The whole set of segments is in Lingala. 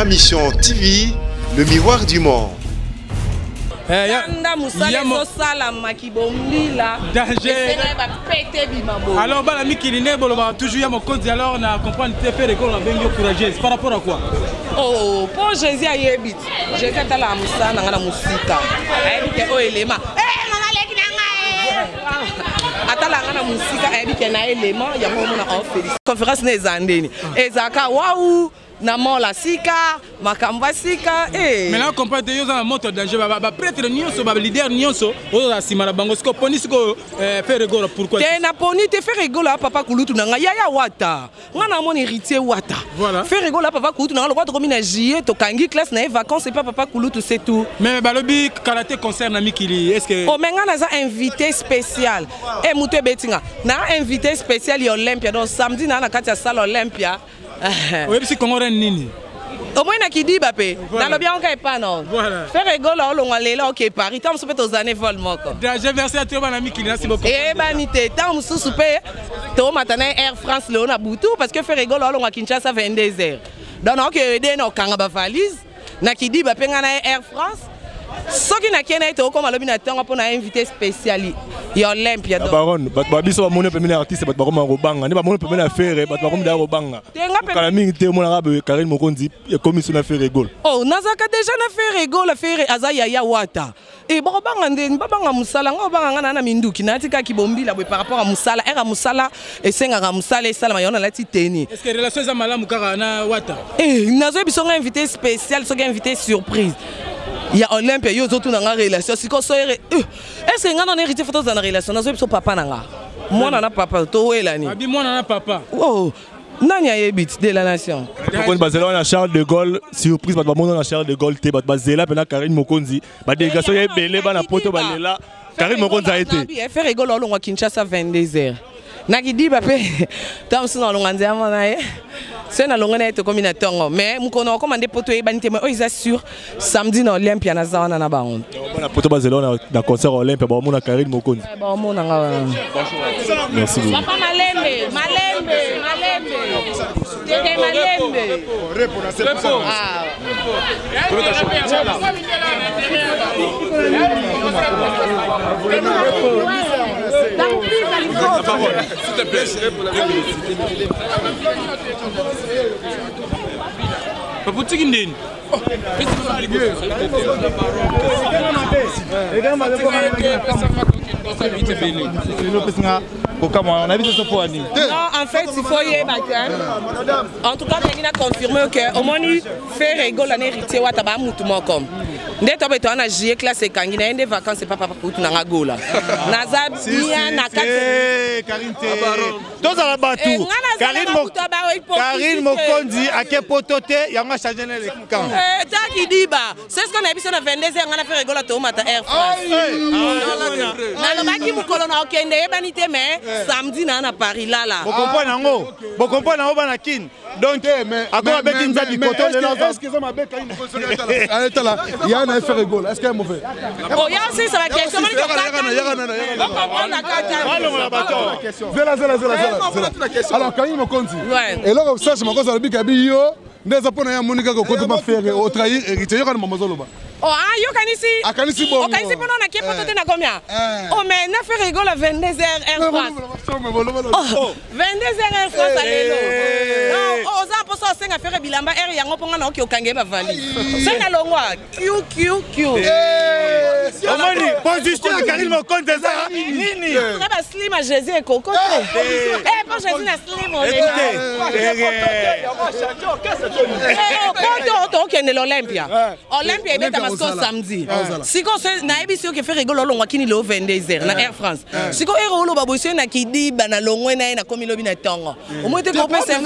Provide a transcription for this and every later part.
Ma Mission TV, le miroir du monde. Kanda mosala ezosalama kibombila danger bapete bima boye. Alors bana mikili nde bolobaka toujours ya mokonzi, alors na comprendre te, Ferre Gola abengi yo courageuse par rapport à quoi? Oh, mpo Jésus ayebi ti Jésus atalaka mosala na ngai na mosika, ayebi ke oyo elema. Eh, mama leki na ngai atalaka ngai na mosika, ayebi ke na elema yango. Omona ofélicité conférence na eza ndeni, ezalaka wau na mola sika, makambo ya sika eh. Maintenant comprendre te, yo oza na moto danger, baprêtre nyonso, baleader nyonso oyo oza nsima na bango, sikoyo poni sikoyo Ferre Gola, pourquoi? Te, naponi te. Ferre Gola papa kulutu na ngai, yaya Wata, nga namoni Héritier Wata. Voilà. Ferre Gola papa kulutu na ngai, lokola tokomi na juillet, tokangi classe na ye, vacances epa papa kulutu, c'est tout. Mais balobi kala te concert na mikili, est ce que Oh, mais nga naza invité spécial e moto ebeti nga na invité spécial ya Olympia, donc samedi naa na kati ya salle Olympia. Oyebisi Congo Reine nini? Omoi na kidiba mpe. Voilà. Nalobi yango ka epa na Voilà. Ferre Gola olongwa lelo oke Paris, ntango mosusu mpe tozane vol moko. Danger, merci à toi, bana mikili, merci beaucoup. Eyebani te, ntango mosusu mpe tomata na Air France lelo na butu, parce que Ferre Gola olongwa Kinshasa 22 heures, donc naoke ede na okanga bavalise na kidiba mpe ngai na ye Air France. Soki nakei na ye, tokokoma lobi na ntongo mpo na invité spécial ya Olympia. Na baron, bato babiso bamoni pembeni ya artiste, bato bakoma kobanga nde bamoni pembeni ya Ferre, bato bakomi daya kobanga. Te, nga pe- Kala mingi te omonaka boye Karine Mokonzi ekomi so na Ferre Gola. Oh, nazalaka déjà na Ferre Gola. Ferre aza yaya Wata e, bakobanga nde babanga mosala nga, obanga nga na minduki nalati kaka bombila boye par rapport a mosala ere ya mosala esengaka mosala esalama, yango nalati teni. Est ce que relation eza malamu kaka na Wata? Eh, nazoyebi so nga invité spécial, soki invité surprise ya Olympia, yo ozotuna nga relation sikoyo so ere est ce que nga nana Héritier, faut tozala na relation? Nazoyebi so papa na nga, mwana na papa towelani. Abi mwana na papa. Oh, nani ayebi ti de la nation. Mokonzi bazela wana Charles de Gaulle surprise, bato bamoni na Charles de Gaulle te, bato bazela mpena Karine Mokonzi, badélégation ya ebele, bana poto balela Karine Mokonzi aye te. Ferre Gola olongwa Kinshasa 22 heures, nakidiba mpe ntango mosusu nalonga nzela mona ye, so nalonga na ye tokomi na ntongo, mais mokolo okoma nde poto eyebani te. Mais oyo eza sûr, samedi na Olympia naza wana na bango. Bana poto bazela wana na concert Olympia, baomona Karine Mokonzi. Baomonanga wana. Merci beaucoup. Papa, malembe malembe malembe, teke malembe. Ah. S'il te plaît. Papa, otiki ndeni? Opesinga kokamwa na biso so mpo nini? Non, en fait, il faut yeba que en tout cas ndenge na confirme que omoni Ferre Gola na Héritier Wata ba mutu moko nde tobe toa na juillet, classe ekangi na ye nde vacances epa papa kutu nanga Gola, naza bien na kati. Karine te, tozala bato. Eh, nga nazala bato ya ba hypocrisie Karine te. Mokonzi ake poto te, yango achange na le camp. Eh, taki diba, c'est ce qu'on a biso na 22 heures, nga na Ferre Gola toomata Air France. Nalobaki mokolo na okende eyebani te, mais samedi naa na Paris lala. Bokomprendre yango, bokomprendre yango, bana Kine. Donc akoma abeti nzabi koto lelo. Est-ce que eza mabe Karine Mokonzi soki ayetala ya na Ferre Gola? Est-ce que est mauvais? Oya osisa baquestion. Balongola bato. Zela, zela, zela, zela, zela. Alors Karine Mokonzi, eloko sage Mokonzi alobi kabi yo nde eza mpo na ye, amoni kaka okotoma Ferre, otrahir Héritier, yokani mama ozoloba. Oh, ah, yokanisi. Akanisi bongo. Okanisi mpona nakie poto te, nakomia. Eh. Oh, mais na Ferre Gola 22 heures Air France. Oh, 22 heures Air France alelo. Non, oh, oza mposa osenga Ferre bilamba air yango mpo nga na oki okange ye bavalise. So nalongwa q q q. Omoni position ya Karine Mokonzi eza nini? Nga baslim ya Jésus ekoko te. Eh, mpo Jésus na slim Écoutez. Poto tokende l'Olympia. Olympia ebetama siko samedi. Sikoyo so nayebi soki Ferre Gola olongwa kini leo 22 heures na Air France. Sikoyo ere oloba boye, soki na kidiba na longwe na ye nakomi lobi na ntongo, omoi te kopesa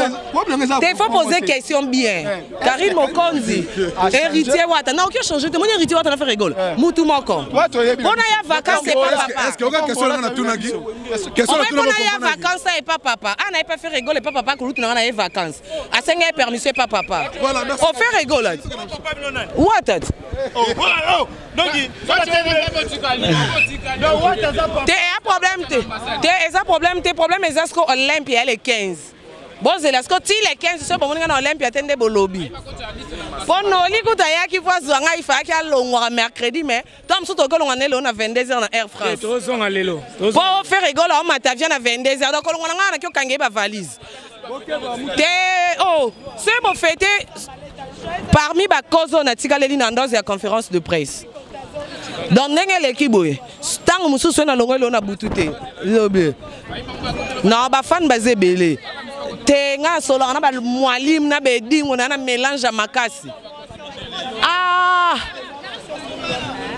te. Faut poser question bien, Karine Mokonzi. Héritier Wata na oki ochange te, moni Héritier Wata na Ferre Gola mutu moko mpona ya vacance epa papa. Est-ce que oka question nanga natunaki question? Omoi mpona ya vacance epa papa, a na ye pa Ferre Gola epa papa kulutu nanga na ye vacance, asenga ye permission epa papa. Voilà, merci. O Ferre Gola Wata te. Donc Te, eya problème te, te eza problème te. Problème eza siko Olympia ya le 15, bozela siko ti le 15. Soki bomoni nga na Olympia te, nde bolobi. Mpo Noli kutu ayaki mpo azwa ngai, ifayaki alongwaka mercredi, mais to mosusu tokoki olongwa na lelo na 22 heures na Air France. Tozonga lelo. Mpo Ferre Gola omata avion na 22 heures, donc kolongwa na ngai naki okanga ye bavalise te. Oh, se bofete parmi bacause oyo natikaleli na ndose ya conférence de presse. Donc ndenge eleki boye, ntango mosusu oyo nalongoli lelo na butu te, lobi non, bafane baza ebele te. Ngai asolaka na bamwalimu na bedingo na mélange ya makasi. Ah,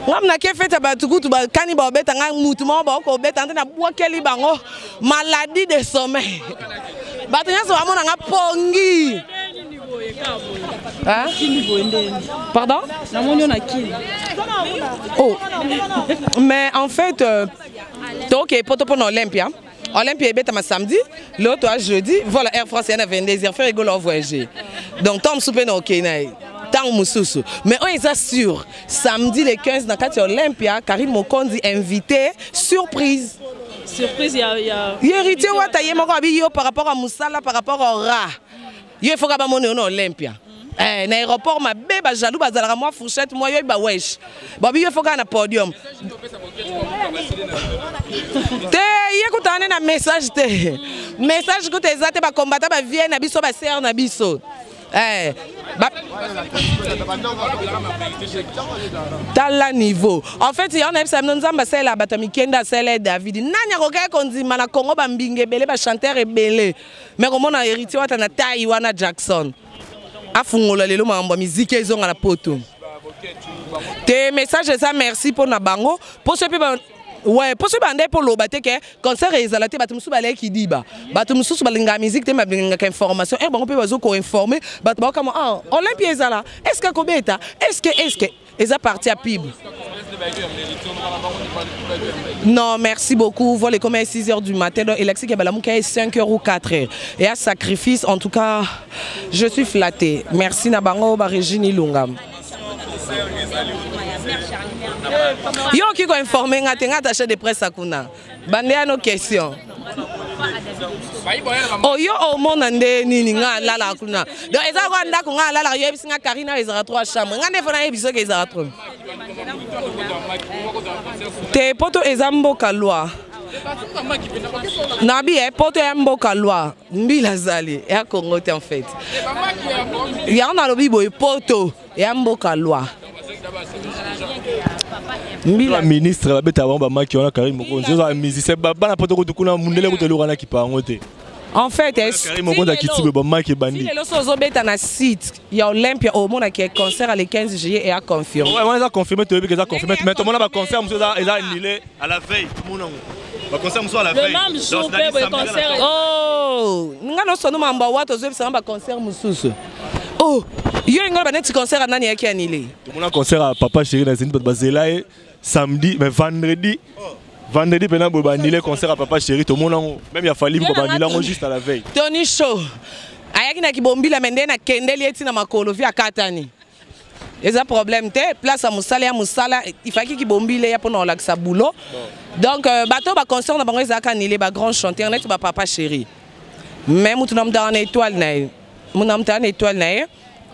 ngam nake fete, bato kutu bakani baobeta ngai mutu moko, baokobeta nte nabwakeli bango maladie de sommeil. Bato nyonso bamona nga pongi. Hein? Pardon? Oh. Mais en fait, toke poto pona Olympia. Olympia ebetama samedi, l'autre a jeudi, voilà Air France ya na 22 heures, Ferre Gola voyager. Donc tom soupe na okei na ye. Ntango mosusu. Mais oyo eza sûr, samedi le 15 na kati ya Olympia, Karine Mokonzi invité surprise. Surprise ya Héritier Wata ye moko abi yo par rapport à mosala, par rapport au rat. Yo efoka bamoni yo na Olympia. Eh, na aéroport mabe, bajaloux bazalaka mwa fourchette mwa yoyi bawesh babi yo efoka na podium te. Ye kutana nde na message te, message kuta eza te. Bakombata bavie na biso, basere na biso. Eh, tala niveau. En fait, yango nayebisa bino, Nzambe asalela bato ya mikende. Asalela David. Nani akokaki kondima na Congo bambinga ebele, bachanteur ebele, mais komona Héritier Wata na tai wana, Jackson afungola lelo makambo ya miziki ezonga na poto te. Message eza merci mpo na bango, mpo so mpe ouais, mpo soki bande mpo loba te ke concert ezala te. Bato mosusu baleki diba, bato mosusu balingaka musique te, balingaka information. Bango mpe bazo koinforme bato, baokama: ah, Olympia ezala, est ce que akobeta, est ce que eza parti ya pib? Non, merci beaucoup. Voilà, comme à 6 h du matin, donc électrique balamuka est 5 h ou 4 h et à sacrifice. En tout cas, je suis flatté. Merci na bango ba Régine Ilunga. Yo oki koinforme nga te, nga attaché de presse akuna bande ya no question oyo omona nde nini. Nga alalaka kuna, donc eza kwa ndako nga alalaka. Yo yebisi nga Karina oyo ezalaka trois chambre, nga nde fo nayebi soki ezalaka trop te. Poto eza mboka loi nabi e, poto ya mboka loi mbila azali ya Congo te. En fait, yango nalobi boye, poto ya mboka loi mbila ministre babeta bango bamaki wana. Karine Mokonzi, ozala musicien, bana poto kutu kuna mundele kutu eloko wana kipa yango te. En fait, Karine Mokonzi akiti boye, bamaki ebandi. Lelo so ozobeta na site ya Olympia, omonaki concert le 15 juillet eya confirmé. Wana eza confirmé, toyebi ke eza confirmé, mais tomona baconcert mosusu eza annulé à la veille. Tomona yango, baconcert mosusu à la veille. Le même jour mpe boye concert. Oh, nga nyonso mambo awa tozoyebisanga baconcert mosusu. Oh, yo ingola baneti concert ya nani yaki annulé? Tomona concert ya Papa Chéri na Zénith, bato bazela ye samedi, mais vendredi mpena boye baannulé concert ya Papa Chéri. Tomona yango même ya Fally mpo baannulé yango juste à la veille. Tony Show ayaki na kibombila, me nde nakendeli ye ntina makolo vi akatani. Eza problème te, place ya mosala ya mosala ifaki kibombile ya mpona kolakisa boulot. Donc bato baconcert na bango ezalaka annulé, bagrand chanteur neti bapapa Chéri, mais mutu na mutu aka na étoile na ye, mutu na mutu aka na étoile na ye,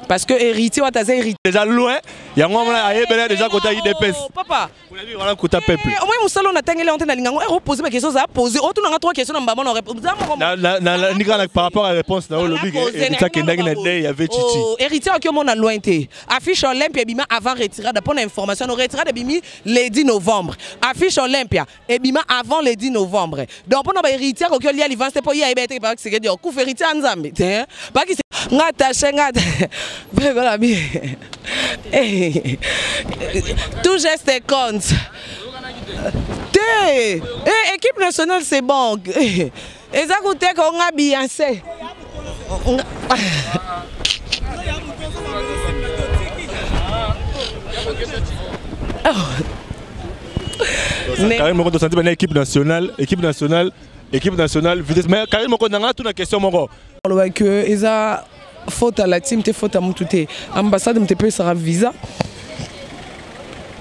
parce que Héritier Wata aza héritier. Déjà loin yango wana, ayebela déjà kota UDPS. Papa. Wana kota peuple. Au moins mosala oyo natangeli yango te, nalinga yango. Ere opose baquestion, ozala pose, otunanga trois questions na mbama na nika. Par rapport à réponse na oyo olobi, Héritier akendaki na dei ya Chichi. Héritier oki omona loin te. Affiche Olympia ebima avant retirade. Mpona information no, retirade ebimi le 10 novembre, affiche Olympia ebima avant le 10 novembre. Donc mpona bahéritier akoki olia livance te, mpo ye ayeba ete papa Tshisekedi okufa. Héritier ya Nzambe te paki nga attaché nga bi. Tout geste compte te. Eh, équipe nationale, c'est bon, eza kuteka onga Beyoncé. Karine moko tosanti bana équipe nationale, équipe nationale, équipe nationale vitesse. Mais Karine moko nanga tuna question moko. Olobaki eza faute à la team te, faute à mutu te. Ambassade moto epesaka visa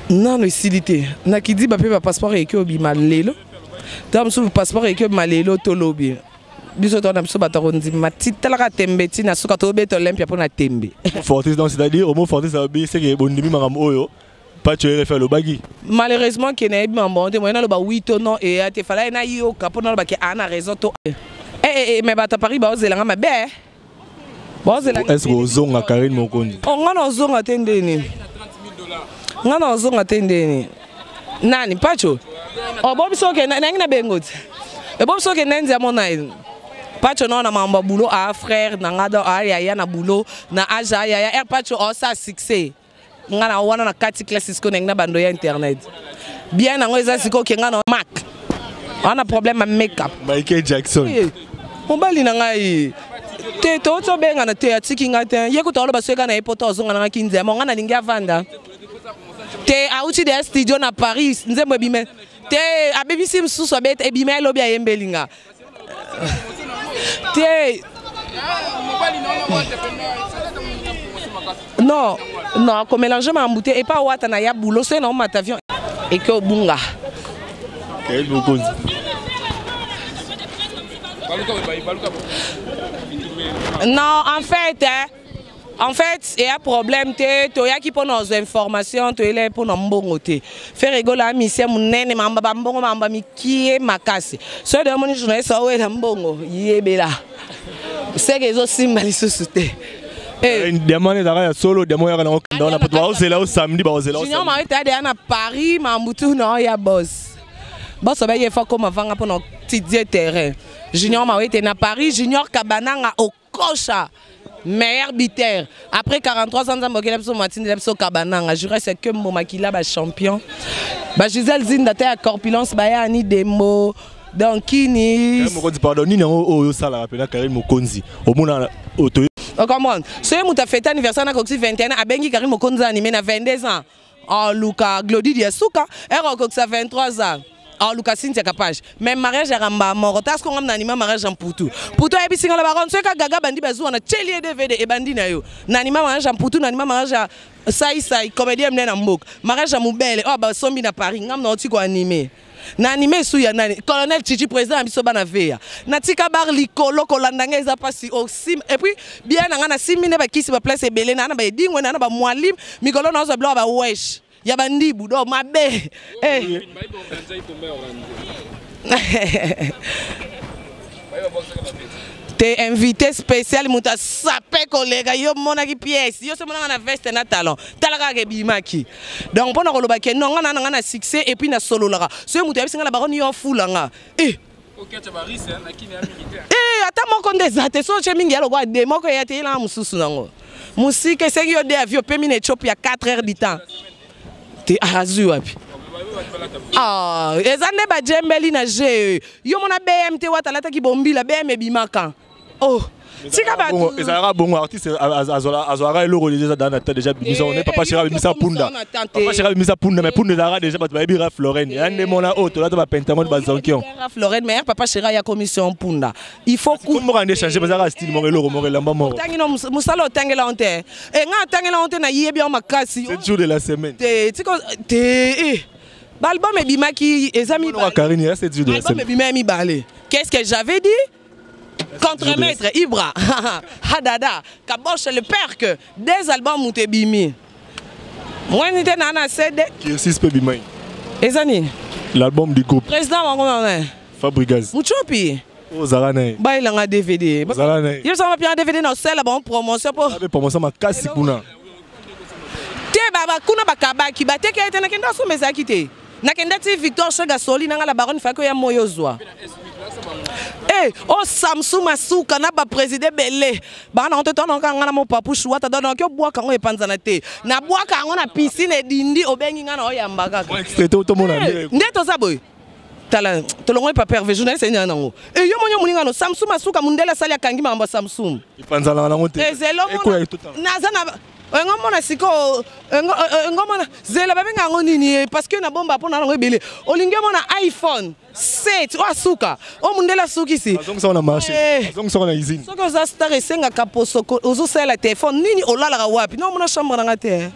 nano esili te. Nakidi bape bapasseport eki obima lelo, ntango mosusu passeport eki obima lelo, tolobi. Biso to na biso bato kondima titalaka tembe ti na suka tobeta Olympia mpo na tembe. Fortis, donc c'est-à-dire omo Fortis alobi seke bondimi makambo oyo Pacho RFI alobaki. Malheureusement ke nayebi mambo te, moyen naloba oui to non eya te, fala ye nayoka mpo naloba ke aa na raison to mais bato ya Paris baozelanga mabe eh. Baozela. Est-ce que ozonga, Karine Mokonzi? Oh, nga na ozonga te ndeni, nga na ozonga te ndeni. Nani Pacho? Oh, bo biso ke nangi na bengo ti ebo biso ke nenzi ya mona ye Pacho no na mambo ya boulot, a frère na nga do a yaya na boulot na age a yaya er Pacho osa succès nga na wana na kati classe sikoyo nangi na bando ya internet bien nango eza sikoyo ke nga na mac wana problème ya make-up. Michael Jackson. Mobali na ngai te, touti obengana te, atiki ngai te. Ye kuta oloba soki na ye poto azonga nanga kinzema, nga nalingi avanda te. Auti de studio na Paris, nzembo ebime te, abebisi mosusu abeta ebime, elobi ayembeli nga te. Non non, akomélange makambo te. Epa wata na ya bulo soki na omata avion eke obunga. Karine Mokonzi. Non, en fait, hein, en fait eya problème te. Toyaki mpona ozwa information, toyelaki mpona mbongo te. Ferre Gola amisia monene, mamba bambongo, mamba mikie makasi. Soki de omoni journaliste awela mbongo, yebela seke ezosimba lisusu te. Diamant ezalaka ya solo, diamant oyaka nango kenda wana po baozela yo samedi, baozela yo. Junior Mawete adeya na Paris, mambutu na ya boss boss abaye fa koma vanga mpona tidie terrain. Junior Mawete na Paris, Junior Kabananga okosha meilleur buteur après 43 ans. Nzambe okela biso, matindela biso Kabananga jure c'est que mbomakila bachampion, bagisele Zinda te ya corpulence, bayani Dembo donc kini. Karine Mokonzi, pardon, nini yango oyo osalaka mpena, Karine Mokonzi, omona oto? Ocomprendre, soki moto afete anniversaire na kokisi 21, abengi Karine Mokonzi anime. Na 22 ans aluka Glodi Diasuka ere, okokisa 23 ans aluka Cynthia Kapage. Mais mariage ya ramba moko ta siko ngam na anima mariage ya Mputu. Mputu ayebisi nga na baron soki gaga bandi bazuwa na tieli ye DVD ebandi na yo. Na anima mariage ya Mputu, na anima mariage ya Saisai comédien mne na mboka, mariage ya mobele oyo basombi na Paris, ngam na oti koanime na anime esu ya nani, colonel Chichi, président na biso bana veya. Natika bar likolo kolanda ngai eza mpasi osim. Et puis bien na ngai nasimbi nde bakisi baplace ebele na na baedingwe na na bamwalim mikolo nazwa biloko ya bawesh ya bandibu do mabe eh. Te invité spécial, moto asape koleka yo monaki pièce yo so monanga na veste na talon, tala kaka ebimaki. Donc mpo na koloba ke non, nga na nga na succès et puis nasololaka soki moto ayebisi nga na baroni yo afula nga eh. Eh, ata moko nde eza te. So otie mingi ya lokola de moko eya te, yelanga mosusu nango mosika esengi yo de avi opemi na Éthiopie ya 4 heures du temps te, azwi wapi? Ah, eza nde bajembeli na ge yo mona BM te, wata alataki bombila BM ebimaka. Oh, tika bato. Ezalaka bongo, artiste azwaka eloko déjà eza na ta déjà bimisa. On papa chéri abimisa punda, papa chéri abimisa punda, mais punda ezalaka déjà, bato bayebi Ralph Lauren ya nde mona oyo tolata bapentagone bazonkion. Ralph Lauren, mais papa chéri aya commission punda, il faut moko nde change, ezalaka style moko, eloko moko, elamba moko. Otangi no mosala, otangela ngo te e, nga atangela ngo te, nayebi yango makasi. 7 jours de la semaine. Te, tika te eh. Baalbum ebimaki eza mibale. Karine ya 7 jours de la album semaine. Ebima mibale. Qu'est-ce que j'avais dit? Contremaître Ibra Hadada Kaboche le père que des albums moto ebimi mwani te na CD. Kirsis mpe bimai. Eza nini? L'album du groupe. Président wango mama. Fabrigaz. Muchopi. Ozala na ye. Bayelanga DVD. Ozala na ye. Ye sanga mapia DVD na osala bango promotion mpo abe promotion makasi kuna. Te, kuna bakabaki bateki ye te. Nakende asomba ezalaki te, nakende ti Victor Shega soli nanga la baronne faki oya moyo ozwa e o Samsung masuka na baprésident ebele baa nango te. Tonoka nga na mopapu shuwata do noki obwaka yango epanzana te, nabwaka yango na piscine edindi, obengi nga na oyamba kaka. Extrait tomona. Nde toza boye, tala tolongoli papa Hervé, journaliste enyaa nango e yo moni moninga no Samsung masuka mundele asali akangi makambo ya Samsung. Epanzanaka nango te. Ezelo. Ekoya etotala. Naza na engo mona sikoyo, engo mona zela babenga yango nini, parce que na bomba mpo na yango ebele. Olingi omona iPhone 7 oyo asuka, oyo mundele asukisi. Azongisaka na marché. Eh. Azongisaka na usine. Soki oza star, esengaka poso ozosalela telefone nini, olalaka wapi? No omona chambre nanga te,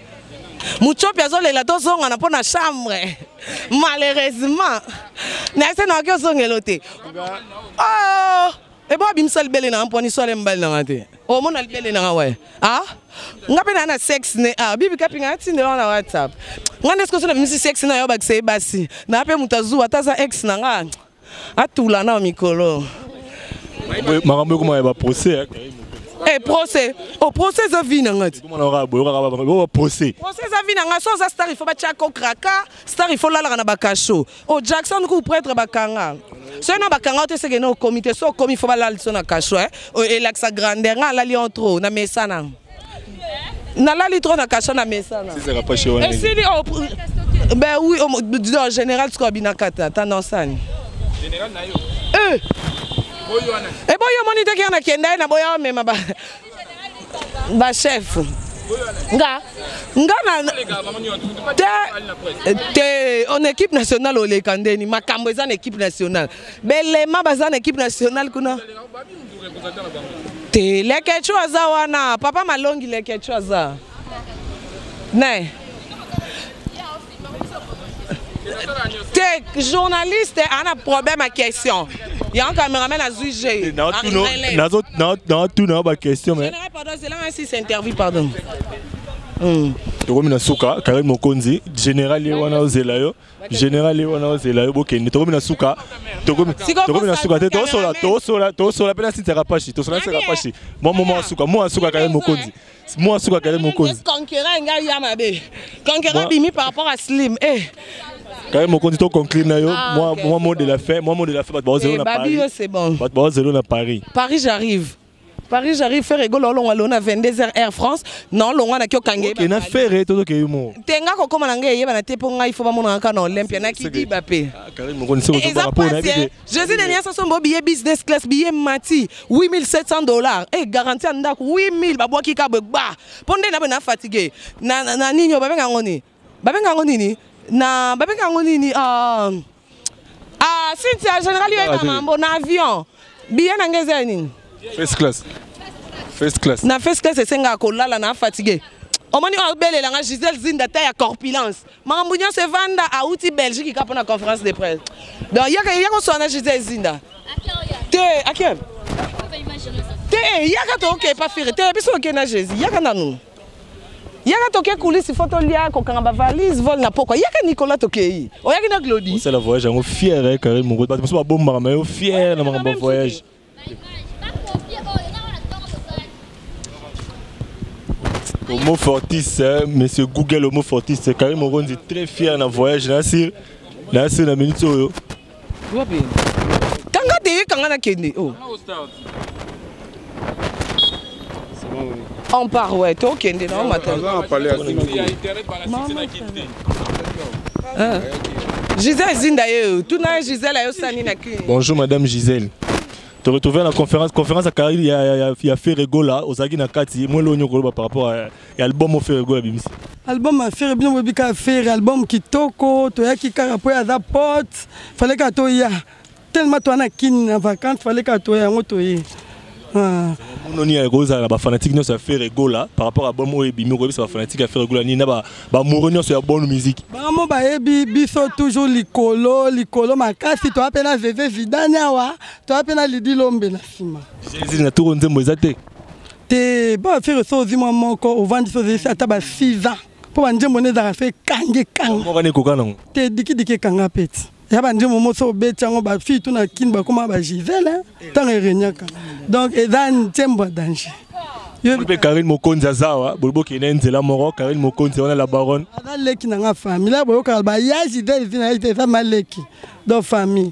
Mutsopi azolela tozongana mpo na chambre. Malheureusement nayese nakoki ozongelo te. Oh! Ebo abimisa libele na nga mponi so ale mobali na nga te. Omona libele na nga we. Ah? Nga mpe naa na sexe ne ah bibi kapinga atindela na WhatsApp. Nga nde sikoyo nabimisi sexe na yo bakisa ye basi. Na mpe moto azuwa ata aza ex na nga. Atula na mikolo. Makambo ekoma ya ba procès. Eh procès. Oh procès eza vie na nga ti. Procès. Procès eza vie na nga so oza star il faut batia ko kraka, star il faut lalaka na ba cachot. Oh Jackson ku prêtre bakanga. Soki na bakanga te seke na okomi te so okomi faut balala so na cachot eh. Elakisa grandeur nga alali en trop na mesana. Nalali trop na cachot na mesana. Esili oh ben oui oh, en général sikoyo abinakata tendance ani. Général na yo. Eh. Eboyi omoni te kaka nakenda ye na boya omema ba ba chef nga nga na te te en équipe nationale oleka ndeni makambo eza na équipe nationale belema baza na équipe nationale kuna te lekechu aza wana papa malongi lekechu aza ne te journaliste ana problème ya question yango cameraman azwi je naotuna yo baquestion mais pardon zelanga six interview pardon. Tokomi na suka. Karine Mokonzi, général ye wana ozela yo, général ye wana ozela yo. Bokende, tokomi na suka, tokomi na suka te. Tosola, tosola, tosola mpe na Cynthia Kapashi. Tosola na Kapashi mwa mwa suka, mwa suka. Karine Mokonzi, mwa suka. Karine Mokonzi. Conquérant ngai ya mabe, conquérant bimi par rapport à Slim eh. Karine Mokonzi, to conclure na yo. Moi moi mot de la fin, moi mot de la fin. Bato baozelo na Paris, c'est bon. Bato baozelo na Paris. Paris j'arrive, Paris j'arrive. Ferre Gola olongwa lelo na 22h Air France na olongwa naki okange. Okay, na Ferre tozokei mo. Te, nga kokóma na ngai eyebana te mpo ngai fo bamonaka kaka na Olympia nakidiba mpe. Karine Mokonzi, soki ozobaka mpo nayebi te. Jésus de Niasa sombo billet business class, billet mati 8700 $, e garantie ya ndako 8000 babwaki kabwe gba mpo nde nabe na fatigue na nini oyo babenga yango nini, babenga yango nini na babenga yango nini. Ah, ah, Cynthia, général yo oyeba mambo na avion. Billet na ngai eza ya nini? First class, first class. Na first class esengaka kolala na fatigue. Omoni oyo abelelanga Gisele Zinda ta ya corpulence, makambo nyonso evanda, awuti Belgique kaka mpona conférence de presse. Donc yaka, yaka oswana na Gisele Zinda te, ake te, yaka toke pa Ferre te, biso oke na Jésus. Yaka nanu, yaka toke coulisse, faut tolia, kokanga bavalise, vol na pokwa. Yaka Nicolas, tokei, oyaki na Glodi. Osala voyage yango fier, Karine Mokonzi. Bato mosusu babombaka ma yo fier na makambo ya voyage. Homo Fortis, hein, monsieur Google Homo Fortis, Karim Mokonzi très fier na voyage na sir na sir na minute oyo. Wapi? Kanga te, kanga na kende. Oh. On part, ouais, tokende na matin. Gisèle Zinda ye, tuna Gisèle ayosani na kini. Bonjour madame Gisèle. Te retrouver na conférence à Karine ya Ferre Gola, ozalaki na kati moi lo nyoko par rapport à ya album Ferre Gola bimisi. Album ya Ferre, bino boyebi kaka Ferre, album kitoko. Toyaki kaka mpo aza pote, fallait kaka toya, tellement toya na Kini na vacance, fallait kaka toya yango toye. Mononi ya kozala na bafanatique nyonso ya Ferre Gola par rapport à album oyo ebimi, okoyebisa bafanatique ya Ferre Gola nini na bamoureux nyonso ya bonne musique? Bango bayebi biso toujours likolo likolo makasi. Toya mpe na veve Vidani awa, toya mpe na Lidi Lombe na nsima. Zili na toko nzembo eza te. Te, ba Ferre so ozwi mwa moko ovandi so ozalisi ata ba 6 ans mpo banzembo nde ezalaka fe ekangi ekanga. Moko wana ekoka nango. Te, dikidiki ekanga mpe ti ya banzembo moso obeti yango, bafille tu na Kini bakóma bagisele ntango eregnaka, donc eza nzembo ya danger. Mpe Karine Mokonzi aza awa, bolobi okende nzela moko. Karine Mokonzi wana la baronne. Aza leki na nga, famille boyokaka baya Gisele Zinda ye te, eza maleki, donc famille.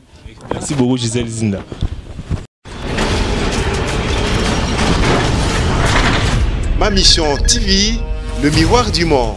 Merci beaucoup Gisèle Zinda. Ma Mission TV, le miroir du monde.